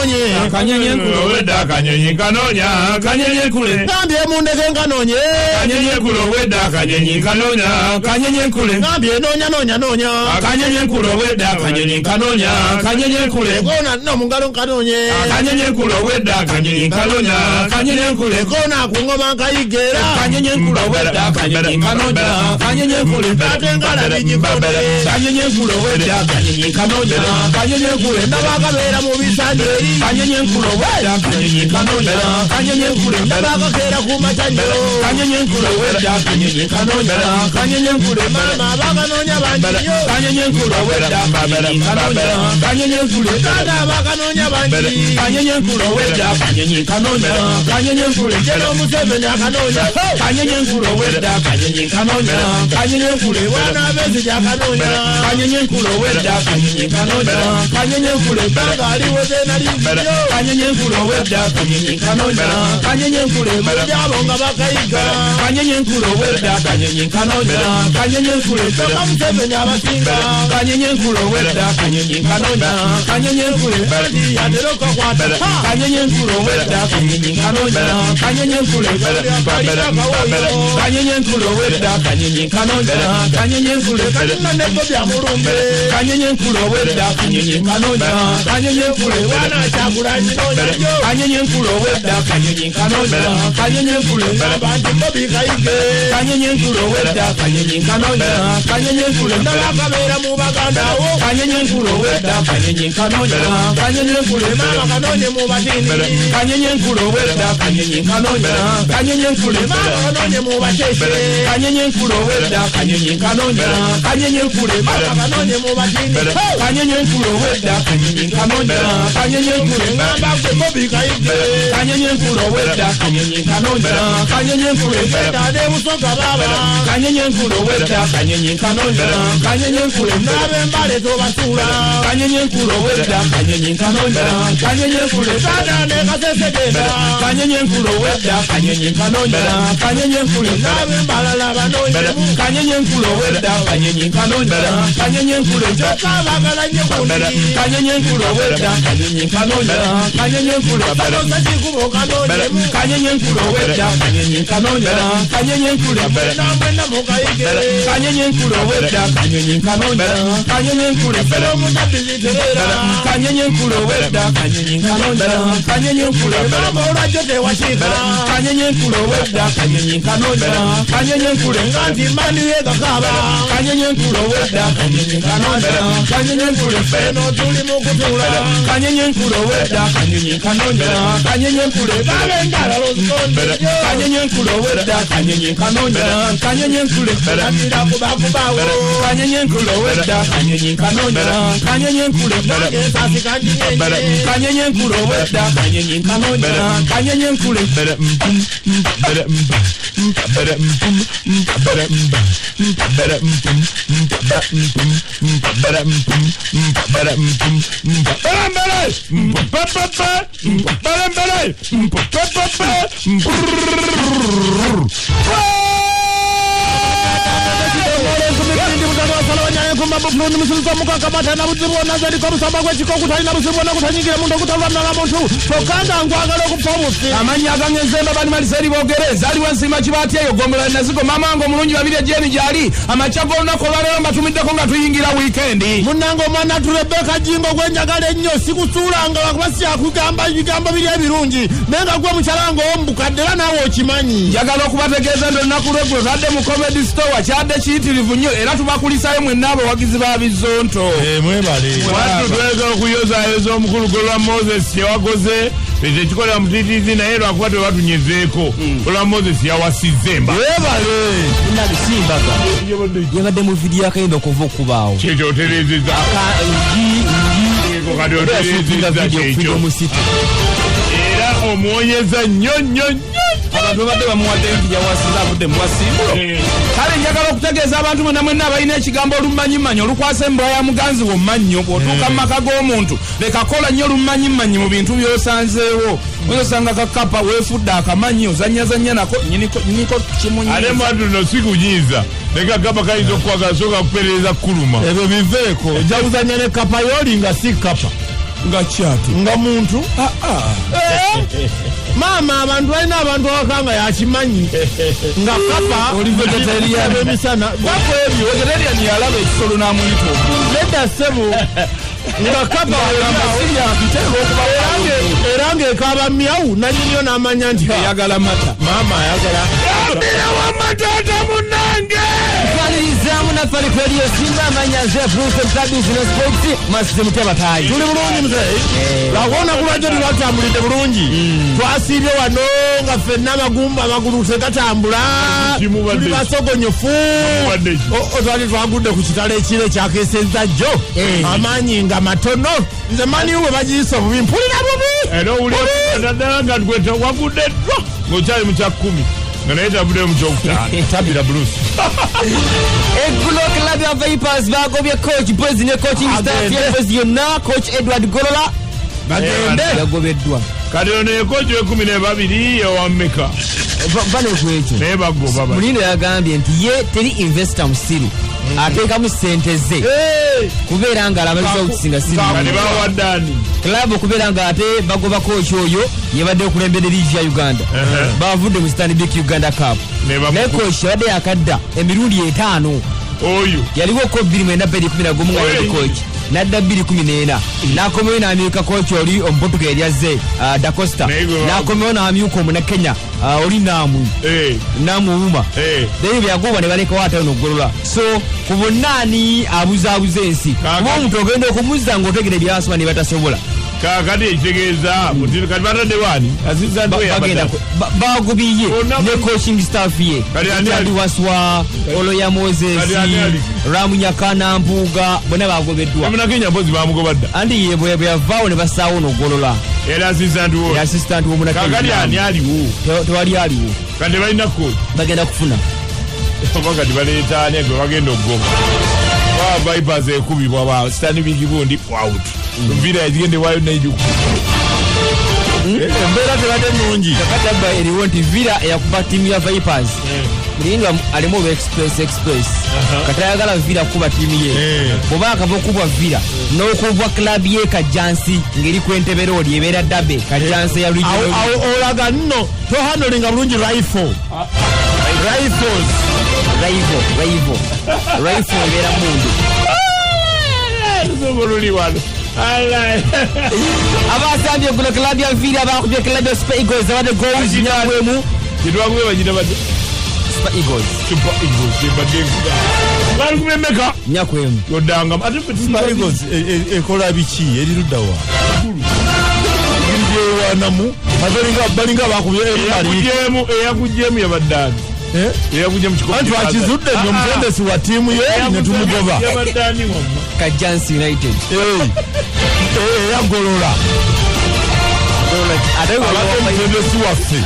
nkanoonye. Kanyenye nkule Owedda akanyonyi nkanoonya, kanyenye nkule. Ngambye mundeke nkanoonye. Kanyenye nkule owedda akanyonyi nkanoonya, Kanyenye nkule. Ngambye noonya noonya noonya. Kanyenye nkule owedda akanyonyi nkanoonya, kanyenye nkule. Ekoona nno mu ngalo nkanoonye. Kanyenye nkule owedda akanyonyi nkanoonya, kanyenye nkule. Ekoona ku ngoma nkayigga era. Kanyenye nkule owedda akanyonyi nkanoonya, kanyenye nkule. Ate ngalabi gikone. Kanyenye nkule owedda akanyonyi nkanoonya, kanyenye nkule. Ndaba akabeera mu bisanja eri. Kanyenye nkule owedda akanyonyi nkanoonya, kanyenye nkule. Ndaba akakeera ku makya nnyo. Kanyenye nkule owedda akanyonyi nkanoonya, kanyenye nkule. Maama abakanoonya bangi nnyo. Kanyenye nkule owedda akanyonyi nkanoonya, kanyenye nkule. Taata abakanoonya bangi. Kanyenye nkule owedda akanyonyi nkanoonya, kanyenye nkule. Jeno Museveni akanoonya. Kanyenye nkule owedda akanyonyi nkanoonya, kanyenye nkule. Bwana Besigye akanoonya. Kanyenye nkule owedda akanyonyi nkanoonya, kanyenye nkule. Banga aliwo zenaliziyo. Kanyenye nkule owedda akanyonyi nkanoonya, kanyenye nkule. Byabo nga bakayiga. Kanyenye nkule owedda akanyonyi nkanoonya, kanyenye nkule. Kyokka Museveni abasinga. Kanyenye nkule owedda akanyonyi nkanoonya, kanyenye nkule. Anti yatera okakwata. Ha! Kanyenye nkule owedda akanyonyi nkanoonya, kanyenye nkule. Alina akawooyo. Kanyenye nkule owedda akanyonyi nkanoonya, kanyenye nkule. Kati nno ne Bobi amulumbe. Kanyenye nkule owedda akanyonyi nkanoonya, kanyenye nkule. Bwana Kyagulanyi noonya nnyo. Kanyenye nkule owedda akanyonyi nkanoonya, kanyenye nkule. Gamba nti Bobi kayige. Kanyenye nkule owedda akanyonyi nkanoonya, kanyenye nkule. Ndaba akabeera mu Baganda awo. Kanyenye nkule owedda akanyonyi nkanoonya, kanyenye nkule. Maama kanoonye mu Batini. Kanyenye nkule owedda akanyonyi nkanoonya, kanyenye nkule. Maama kanoonye mu Bateese. Kanyenye nkule owedda akanyonyi nkanoonya, kanyenye nkule. Maama kanoonye mu Batini. Kanyenye nkule owedda akanyonyi nkanoonya, kanyenye nkule. Ngamba gwe Bobi kayige. Kanyenye nkule owedda akanyonyi nkanoonya, kanyenye nkule. Genda ne Busoga baaba. Kanyenye nkule owedda akanyonyi nkanoonya, kanyenye nkule. N'ab'Embale tobasuula. Kanyenye nkule owedda akanyonyi nkanoonya, kanyenye nkule. Taata ne Kasese genda. Kanyenye nkule owedda akanyonyi nkanoonya, kanyenye nkule. N'ab'Embalala banoonyemu. Kanyenye nkule owedda akanyonyi nkanoonya, kanyenye nkule. Kyokka baagala nnyo gundi. Kanyenye nkule owedda akanyonyi nkanoonya, kanyenye nkule. Sakosa kikubo kanoonyemu. Kanyenye nkule owedda akanyonyi nkanoonya, kanyenye nkule. Mwena mwena mukayige. Kanyenye nkule owedda akanyonyi nkanoonya, kanyenye nkule. Omutabizi tereera. Kanyenye nkule owedda akanyonyi nkanoonya, kanyenye nkule. Maama olwajjo tewakiika. Kanyenye nkule owedda akanyonyi nkanoonya, kanyenye nkule. Nga nti mani ye gakaaba. Kanyenye nkule owedda akanyonyi nkanoonya, kanyenye nkule. Eno tuli mu kutuula. Kanyenye nkule owedda akanyonyi nkanoonya, kanyenye nkule. Baaba engalo oluzikonde nnyo. Kanyenye nkule owedda akanyonyi nkanoonya, kanyenye nkule. Atira kubakubaawo. Kanyenye nkule owedda akanyonyi nkanoonya, kanyenye nkule. Nange ensasi kanginyenye. Kanyenye nkule owedda akanyonyi nkanoonya, kanyenye nkule. Amannya agangenze mbabani maliseri boogere zaaliwo ensiima kibaati eyo gombola nazigo maama wange omulungi babiri ejeni gyali amakya g'olunaku olwaleero mbatumiddeko nga tuyingira wiikendi. Munnange omwana tu Rebeka Jingo gwenjagala ennyo, sikusuulanga lwakuba syakugamba ebigambo biri ebirungi, naye nga gwe mukyala wange ow'omubukadde era naawe okimanyi. Njagala okubategeeza nti olunaku lweggulo twadde mu Comedy Store, kyadde kiyitirivu nnyo era tubakulisayo mwenna abawagizi ba Bizonto. Mwebale. Wattu twagala okuyozaayoza omukulu Golwa Moses kyewakoze tekikolera mutitizi, naye lwakuba tebatunyezeeko. Golwa Moses yawasizza emba. Mwebale. Munnange simbaga yabadde mu vidiyo y'akayimba okuva okubaawo. Kyekyo otereezezza. Ka Kati ngi otereezezza video kyekyo Freedom City. Era omuwonyeza nnyo nnyo nnyo. Abantu babadde bamuwadde nti yawasiza avudde muwasiibulo. Kale njagala okutegeeza abantu mwenna mwenna abalina ekigambo olummanyimanyi olukwasa embwa ya muganzi wo mannyo, bw'otuuka mu maka g'omuntu leka kola nnyo olummanyimanyi mu bintu by'osanzeewo. Oyinza osanga kakapa weefudde akamanyi ozannyazannya nako nnyiniko nnyiniko Ate kimunyiiza. mwatu no si kunyiiza, naye kakapa kayinza okukwagala soka kuperereza kukuluma. Ebyo biveeko, ojja kuzannya ne kapa yooli nga si kapa. Nga kyate Nga muntu. Eh, maama, abantu balina abantu awaka nga yakimanyi nga kapa. Oli vegetarian. Emisana gako ebyo. Vegetarian yalaba ekisolo n'amuyita omuntu. Nedda ssebo, nga kapa Agamba siryapite olwokuba era ng'ekaaba myawu, nanyiniyo n'amanya nti ha, eyagala mata. Maama ayagala. Taata munange. Twanirizamu naffe ali ku Radio Simba, amanya nze Bruce Mtabizi ne Sports Masize Mutya Batayi. Tuli bulungi muzeeyi, lwakuona kulwajjo tulwatambulidde bulungi. Twasiibye wano nga ffenna amagumba amagulu tegatambula. Kimubadde Tuli ki? basogonyofu. Kimubadde ki? Twali twagudde ku kitalo ekiro ekyakesezza jjo, amaanyi nga matono. Nze maniwo bwe bagiyisa obubi mpulira bubi. Era owulira naddala nga gweta wagudde dwa ng'okyali mu kya 10 nga naye tavuddeyo mu kyokutaano. Tabira Bruce. Eggulo club ya Vipers bagobye coach Boys ne coaching staff Agende. ya Boys yonna. Coach Edward Golola Bagende. yagobeddwa. Kati ono ekoji w'12 ewammeka? Bano ku ekyo. Naye bagoba bati. Mulino yagambye nti ye teri investor musiru ateekamu sente ze kubeera nga alaba results nga si Kati nnungi. bawadde ani? Club okubeera nga ate bagoba coach oyo yebadde okulembera liigi ya Uganda, bavudde mu Stanbic Uganda Cup. Ne Naye coach yabadde yakadda emirundi etaano. Oyo. Yaliwo ko 29 211 nga yali Oyo. coach, nadda 214 n'akomewo n'amyuka coach oli omuportugal yazze, Da Costa. Naye gwe N'akomewo n'amyuka omunakenya, oli naamu namuwuma. Then byagobwa ne balekawo ate ono Golola. So ku bonna ani abuzaabuza ensi? Kuba omuntu ogenda okumuzza ng'otegera ebyasobola ne batasobola. Kakati ekitegeeza muti kati batadde baani? Assistant we Bagenda yabadde. bagobiye Bonna ne coaching staff ye. Kati ani Richard Waswa, Oloya Moses, Kati ani ali? Ramunyakana, Mpuuga, bonna bagobeddwa. Munakenya mpozi bamugoba dda. Anti ye bwe yavaawo ne bassaawo nogolola. Era assistant wo. Assistant Kakati ani w'omunakenya. aliwo? Tewali aliwo. Kati balina coach? Bagenda kufuna. Oba kati baleeta ani gwe bagenda okugoba? Ba Vipers ekubibwa ba Stanbic bundi out. Villa egende waayo negiku. Embeera tebadde nnungi. Kakati abba eriwo nti Villa eyakuba ttiimu ya Vipers, Mulindwa alimu olwa Express. Express kati ayagala Villa kukuba ttiimu ye. Bw'oba akava okubwa Villa n'okubwa club ye Kajjansi ng'eri ku Entebbe Road, ebeera derby Kajjansi ya Awo regional. awo olaga nno tohanolinga bulungi rifle rifles. Rival, rival, rifle ebeera mundu. Olusomo luli wano. Alright. Abasambye eggulo, club ya Villa bakubye club ya Super Eagles, abadde goals 4-1. Kitwakube bagita batya? Super Eagles. Super Eagles ebadde nkuba. Balikubye emeka? 4-1. Yoddanga ate ffe Super Eagles ekola biki? Eri ludda wa? Engeri gyewanamu balinga bakubye Emali. Eyakugyemu yabadde ani? Eyakugyemu kikopo. Anti twakizudde nti omutendesi wa ttiimu ye ne tumugoba. Yabadde ani wamma? Kajjansi United. Eh, eyagolola Ate abadde omutendesi waffe.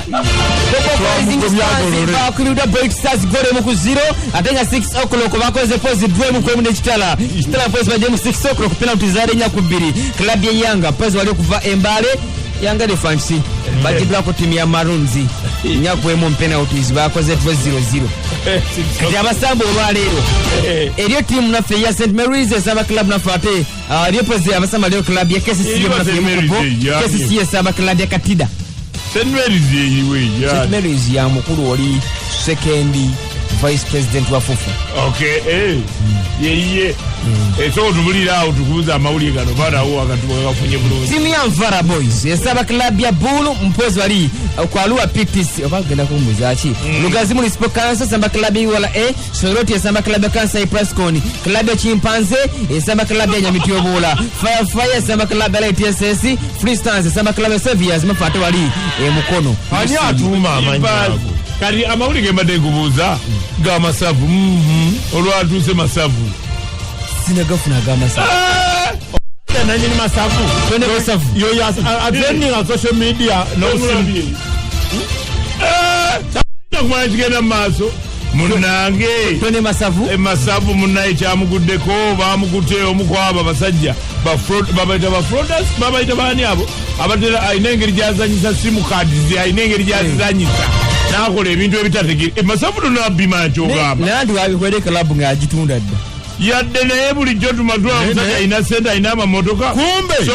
Rising Stars bakubidwa Bright Stars goal 1-0, ate nga 6 o'clock bakoze pozi draw 1-1 n'Ekitala. Kitala pozi bajje mu 6 o'clock, penalty zaali 4-2. Club ye Yanga pozi wali okuva Embale, Yanga Elephants bagiddwako ttiimu ya Maroons 4-1 mu penalties, bakoze draw 0-0. Kati abasamba olwaleero, eriyo ttiimu naffe eya St Marys esaba club naffe ate eriyo pozi abasamba leero club ya KCC. Eriyo naffe St. Mary's emukubo eya. KCC esaba club ya Katida. St Marys eyiwe? St Marys ya mukulu oli second vice president wa FUFA. Okay, yeyiye eso otubulira awo tukubuza amawulire gano banawo wakati gafunye bulungi. Tiimu ya Nvara Boys esaba club ya Bulu mpozi wali kwaluwa PTC oba genda kumbuza ki. Lugazi Municipal Council esamba club ya Iwala A. Soroti esamba club ya Kansai Plascon. Club ya Chimpanze esamba club ya Nyamityobora. Fire Fire esamba club ya LTSS. Free Stars esamba club ya Saviors mafate wali Mukono. Ani atuuma amannya ago? Kati amawulire ge mbadde nkubuuza ga Masavu. Olwatuuse Masavu. Sinagafuna ag'amasavu. Nanyini Masavu. Twende Masavu. Yoyo atrending on social media Nomulabye kumanya kigenda mu maaso munange. Twende Masavu. Emasavu munaye kyamuguddeko, bamukutte omu ku abo abasajja babayita ba fraudsters, babayita baani abo abatera alina engeri gyazanyisa sim card ze, alina engeri gyazizanyisa nakola ebintu ebitategere. Emasavu tonabima kyogamba. Naye nti wabikwere club ng'agitunda dda. Yadde naye bulijjo tumatula omusajja alina sente, alina amamotoka. Kumbe So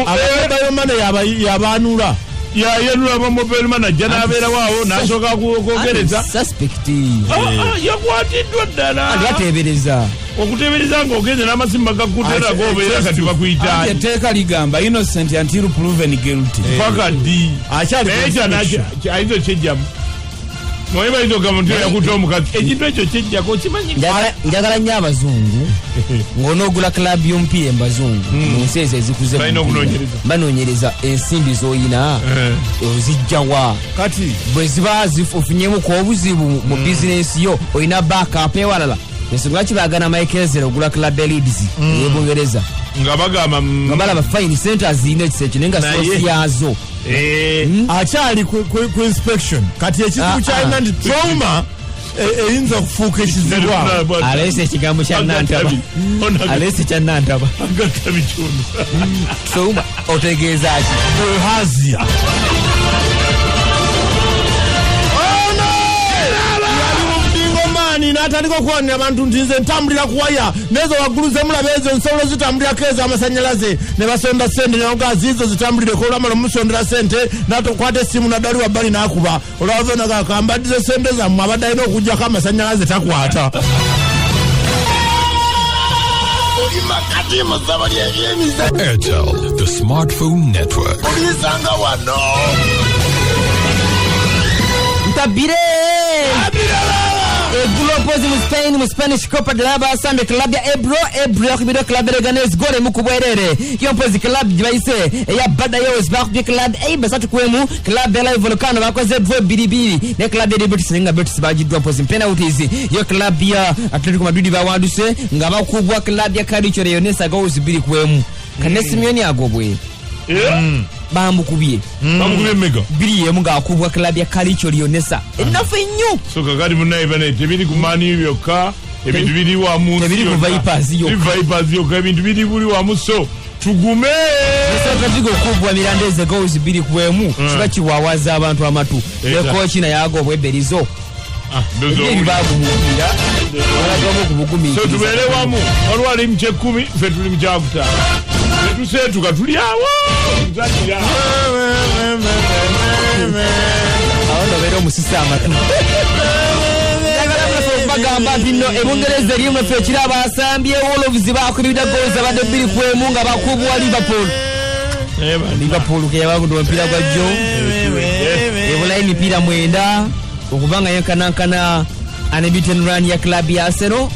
aba mobile money yabanula. Yayanula aba mobile money, ajja n'abeerawo awo n'asooka kwogereza. Suspect. Ah, ah, yakwatiddwa ddala. Andi ateebereza. Okuteebereza ng'ogenze n'amasimu bagakutera gobeera kati bakuyitaani? Anti etteeka ligamba innocent until proven guilty. Paka ddi? Akyali Naye ku inspection. ayinza okyejjamu, naye bayinza okugamba nti yakuta omukazi, ekintu ekyo kyejjako kimanyi. Njagala nnyo abazungu ng'onoogula club y'omupiira embazungu mu nsi ezo ezikuze mu Balina mupiira. okunoonyereza. Banoonyereza ensimbi z'oyina ozijjawa. Kati Bwe ziba ofunyemuku obuzibu mu bizinensi yo, olina backup ewalala. Ensonga lwaki baagana Michael Ezera ogula club ya Leeds ey'Ebungereza, Nga bagamba nga balaba fine sente azirina ekisa ekyo, naye nga Naye- source yaazo. Akyali ku inspection kati. Ekizibu kyalina nti trauma eyinza okufuuka ekizibu awo. Aleese ekigambo kya Nantaba, aleese kya Nantaba. Agatta bitundu. Trauma otegeeza ki? Bilharzia. Ono yali mu budingo maani n'atandika okuwanira abantu nti nze ntambulira ku waya nezo waggulu zemulaba ezo nsobola zitambulirako ezo amasanyalaze, ne basonda sente naga ziizo zitambulireko. Olwamala omusondera sente nakwata essimu naddali wabbali n'akuba olwavonagakambaddize sente zammwe, abadde alina okugjako amasanyalaze takwata. Oli makati mu ssabo ly'ebyemizannyo. Airtel, the smartphone network. Olisanga wano. Ntabire eggulo mpozi mu Spain, mu Spanish Copa de la basambye club ya Ebro. Ebro yakubiddwa club ya Leganes gol emu ku bwerere. Yo mpozi club gye bayise eya Badajoz bakubye club Eibar 3-1. Club ya Rayo Vallecano bakoze draw 2-2 ne club ya Betis, naye nga Betis bagiddwa mpozi mu penalties. Yo club ya Atletico Madrid bawanduse nga bakubwa club ya Calcio Leonesa goals 2-1. Kane Simeone agobwe, bamukubye. Bamukubye emeka? 2-1 ng'akubwa club ya Calcio Leonesa ennafu ennyo. So kakati munaye bane, tebiri ku Man U byokka, ebintu biri wamu. Tebiri ku Vipers yokka. Vipers yokka, ebintu biri buli wamu, so tugume. Celta okubwa Mirandese goals 2-1 kiba kiwawaza abantu amatu. Eta. Ne kochi naye agobwa eberizo Ndozo ebibagumuukira olagamu So okubugumiikiriza. tubeere wamu, waliwo ali mu kyekumi, ffe tuli mu kyakutaano, tetuseetuka, tuli awo tuzanyira. Awo nobeera omusisa amatu. Njagala munafe okubagamba nti nno ebungereza eri munafe ekiro abasambye Wolves bakubidwa goals abadde 2-1 nga bakubwa Liverpool. Liverpool ke yabagudde omupiira gwa jjo, ebulayo emipiira 9 okubanga yenkanankana unbeaten run ya club ya Arsenal.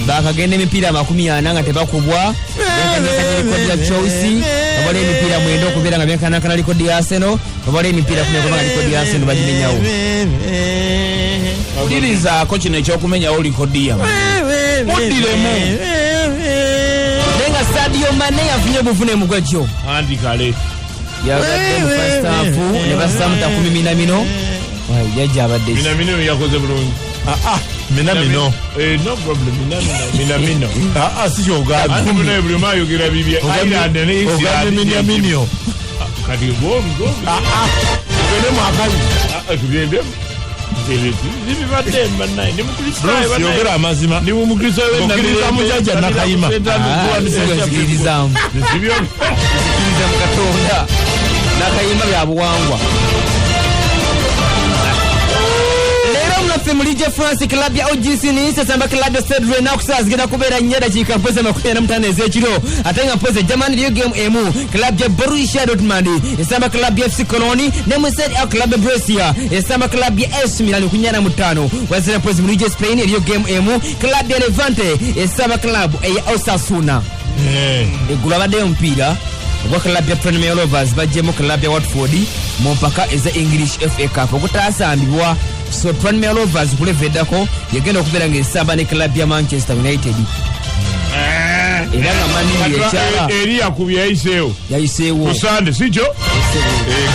Bakagenda emipiira 40 nga tebakubwa, benkanankana rekodi ya Chelsea. Babala emipiira 9 okubeera nga benkanankana rekodi ya Arsenal, babala emipiira 10 okubanga rekodi ya Arsenal bagimenyawo. Wulirizaako kino ekyokumenyawo likodi yammwe, muddiremu. Naye nga Sadio Mane yafunye obuvune mu gwajjo. Andi kale. Yagadde mu first half ne bassaamu takumi Minamino. Jajja abadde ki? Minamino yakoze bulungi. Minamino. Eh, no problem, Minamino, Minamino. Si kyogambye. Anti munaye buli omu ayogera bibye. Ireland ne Ogambye Island. Minyaminyo. Kati gobi gobi. Tugende mu akabi. Tugende zibibadde bannaye ndi mukristaayo. Bruce, yogera amazima. Ndi mukristaayo. Okkiririza mu jjajja Nakayima. Nzikiririzaamu, nzikiriza mu Katonda Nakayima bya buwangwa. Leero munaffe mu Ligue France, club ya OGC Nice esamba club ya Stade Rennes okusaa zigenda kubeera 4 dakiika mpozi 45 ez'ekiro. Ate nga mpozi Germany eriyo game emu, club ya Borussia Dortmund esamba club ya FC Cologne, ne mu Serie A club ya Brescia esamba club ya AC Milan ku 45. Wazira mpozi mu Ligue Spain eriyo game emu, club ya Levante esamba club eya Osasuna. Eggulo abaddeyo omupiira ogwa club ya Tranmere Rovers bajjemu club ya Watford mu mpaka eza English FA Cup okutaasambibwa. So Tranmere Rovers ku level eddako yagenda okubeera ng'esamba ne club ya Manchester United, era nga Man U ekyala. Eri yakubye, yayiseewo. Yayiseewo. Ku Sande, si kyo?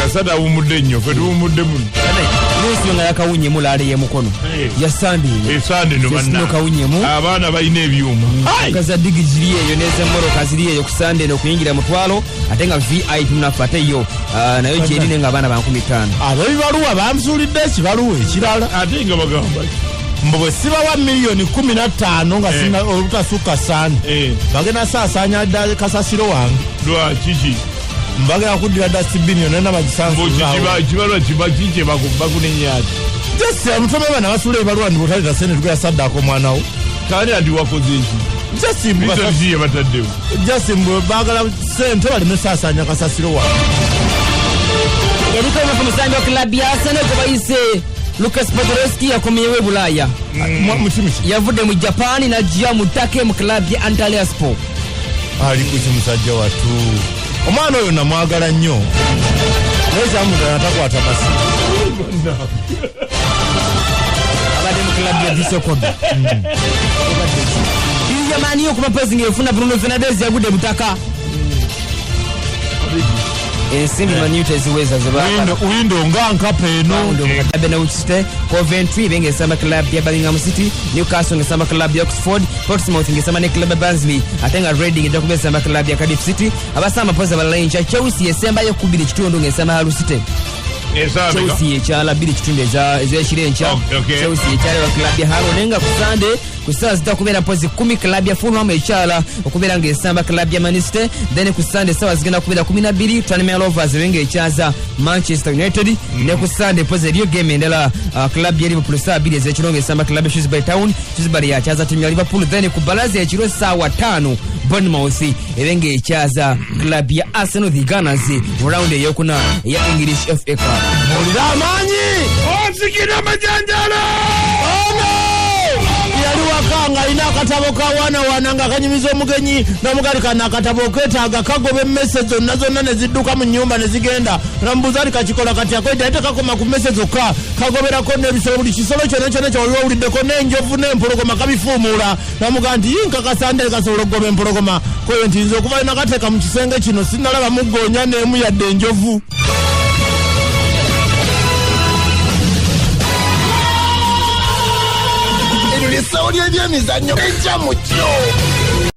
Kasada awummudde nnyo, ffe tuwummudde muno. Lusi nga yakawunyemu laale y'emukono ya Sande eno. Esande no. Sesino Banna kawunyemu. Abaana balina ebyuma. Ai! Kaza digi ziri eyo n'ezemmoroka ziri eyo ku Sande eno okuyingira mutwalo, ate nga VIP munafu ate yo nayo gyeri, naye nga abaana ba 5,000. Ab'ebibaluwa bansuulidde ekibaluwa ekirala. Ate nga bagamba ki? Mbu bwe sibawa miliyoni 15 nga sina olutasukka Sande, bagenda saasaanya dda kasasiro wange. Lwakiki? Mbagenda kuddira dustbin yonna bagisansulaawo. Kibalwa kiba kiki bakunenya ati? Just omutome bana basula ebaluwa nti bwotaleeta sente tugenda saddaaka omwana wo. Kandi anti wakoze eki? Just mbu reason ki yebataddewo? Just mbu baagala sente baleme saasaanya kasasiro wange. Yaliko omufu musambi wa club ya Arsenal gwe bayise Lucas Podolski yakomyewo e Bulaaya. Mu kimu ki? Yavudde mu Japan n'ajja mu Turkey mu club ya Antalyaspor. Ali kuki musajja wattu? Omwana oyo namwagala nnyo, naye kyamutana takwata masimu. Abadde mu club ya Vissel Kobe. Yamani okuba pozi ng'efuna Bruno Fernandes yagudde butaka. Ensimbi Man U teziweza zebaagala. Windo nga nkapa eno. Club ya Norwich City, Coventry ibe ng'esamba club ya Birmingham City, Newcastle ng'esamba club ya Oxford, Portsmouth ng'esamba ne club ya Barnsley, ate nga Reading ejja kuba esamba club ya Cardiff City. Abasamba pozi abalala enkya, Chelsea esembayo ku 2:15 ng'esamba Hull City. Esaawa meka? Chelsea ekyala 2:15 ez'ekiro enkya. Chelsea ekyala wa club ya Hull, naye nga ku Sunday ku ssaawa zijja kubeera mpozi 10, club ya Fulham ekyala okubeera ng'esamba club ya Man City. Then ku Sunday essaawa zigenda kubeera 12, Tranmere Rovers ebe ng'ekyaza Manchester United. Ne ku Sunday mpozi eriyo game endala, club ya Liverpool ssaawa 2 ez'ekiro ng'esamba club ya Shrewsbury Town. Shrewsbury yakyaza ttiimu ya Liverpool. Then ku balaza ekiro ssaawa 5, Bournemouth ebe ng'ekyaza club ya Arsenal, the Gunners, mu round eyokuna eya English FA Cup. Mpulira amaanyi. Onsikira amajanjalo. Yali waka ng'alina akatabo ka waana nga kanyumiza omugenyi namugali kano akatabo oketaaga kagoba emmese zonna zonna ne zidduka mu nnyumba ne zigenda. Namubuuza ali kakikola kati akoita, naye tekakoma ku mmese zokka, kagoberako n'ebisolo, buli kisolo kyonna kyonna kyewali wawuliddeko, n'enjovu n'empologoma kabifuumuula. Namugaa nti yinkakasa ndere kasobola okugoba empologoma koyo nti nze okuva nakateeka mu kisenge kino sinalaba muggoonya n'emu yadde enjovu. Eryo lyessawo ly'ebyemizannyo ejja mu kyo.